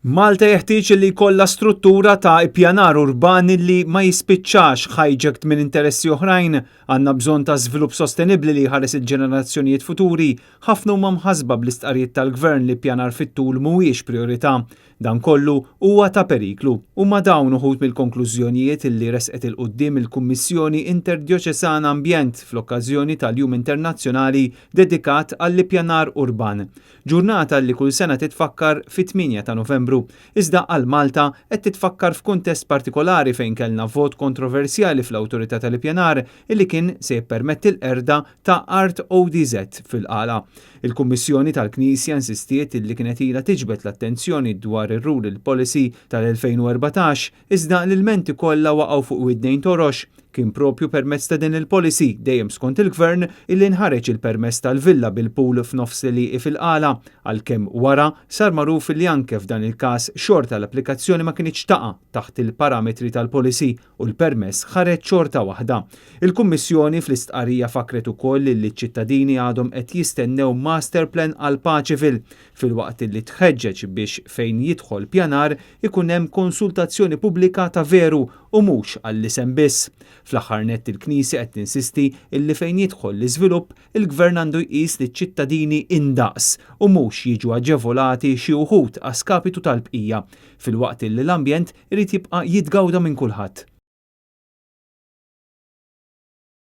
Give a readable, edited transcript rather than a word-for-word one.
Malta jeħtieġ li jkollha struttura ta' ippjanar urban li ma jispiċċax hijacked minn interessi oħrajn. Għandna bżonn ta' żvilupp sostenibbli li jħares il-ġenerazzjonijiet futuri. Ħafna huma mħassba bl-istqarrijiet tal-Gvern li ppjanar fit-tul mhuwiex priorità. Dan kollu huwa ta' periklu. Huma dawn uħud mill-konklużjonijiet li resqet 'il quddiem il-Kummissjoni Interdjoċesana Ambjent fl-okkażjoni tal-Jum Internazzjonali dedikat għall-ippjanar urban. Ġurnata li kull sena titfakkar fit-8 ta' Novembru. Iżda għal Malta qed titfakkar f'kuntest partikolari fejn kellna vot kontroversjali fl-Awtorità tal-Ippjanar illi kien se jippermetti l-qerda ta' art ODZ fil-Qala. Il-Kummissjoni tal-Knisja insistiet illi kienet ilha tiġbed l-attenzjoni dwar ir-Rural Policy tal-2014 iżda l-ilmenti kollha waqgħu fuq widnejn torox. Kien propju permezz ta' din il-policy, dejjem skont il-Gvern, illi nħareġ il-permess tal-villa bil-pool f'nofs l-għelieqi fil-Qala, għalkemm wara sar magħruf li anke f'dan il-każ xorta l-applikazzjoni ma kinitx taqa' taħt il-parametri tal-policy u l-permess ħareġ xorta waħda. Il-Kummissjoni fl-istqarrija fakret ukoll li ċ-ċittadini għadhom qed jistennew master plan għal Paceville filwaqt li tħeġġeġ biex fejn jidħol pjanar ikun hemm konsultazzjoni pubblika ta' veru u mhux għall-isem biss. Fl-aħħar nett il-Knisja qed tinsisti illi fejn jidħol l-iżvilupp il-Gvern għandu jqis liċ-ċittadini indaqs u mhux jiġu aġevolati xi wħud a skapitu tal-bqija, filwaqt illi l-ambjent irid jibqa' jitgawda minn kulħadd.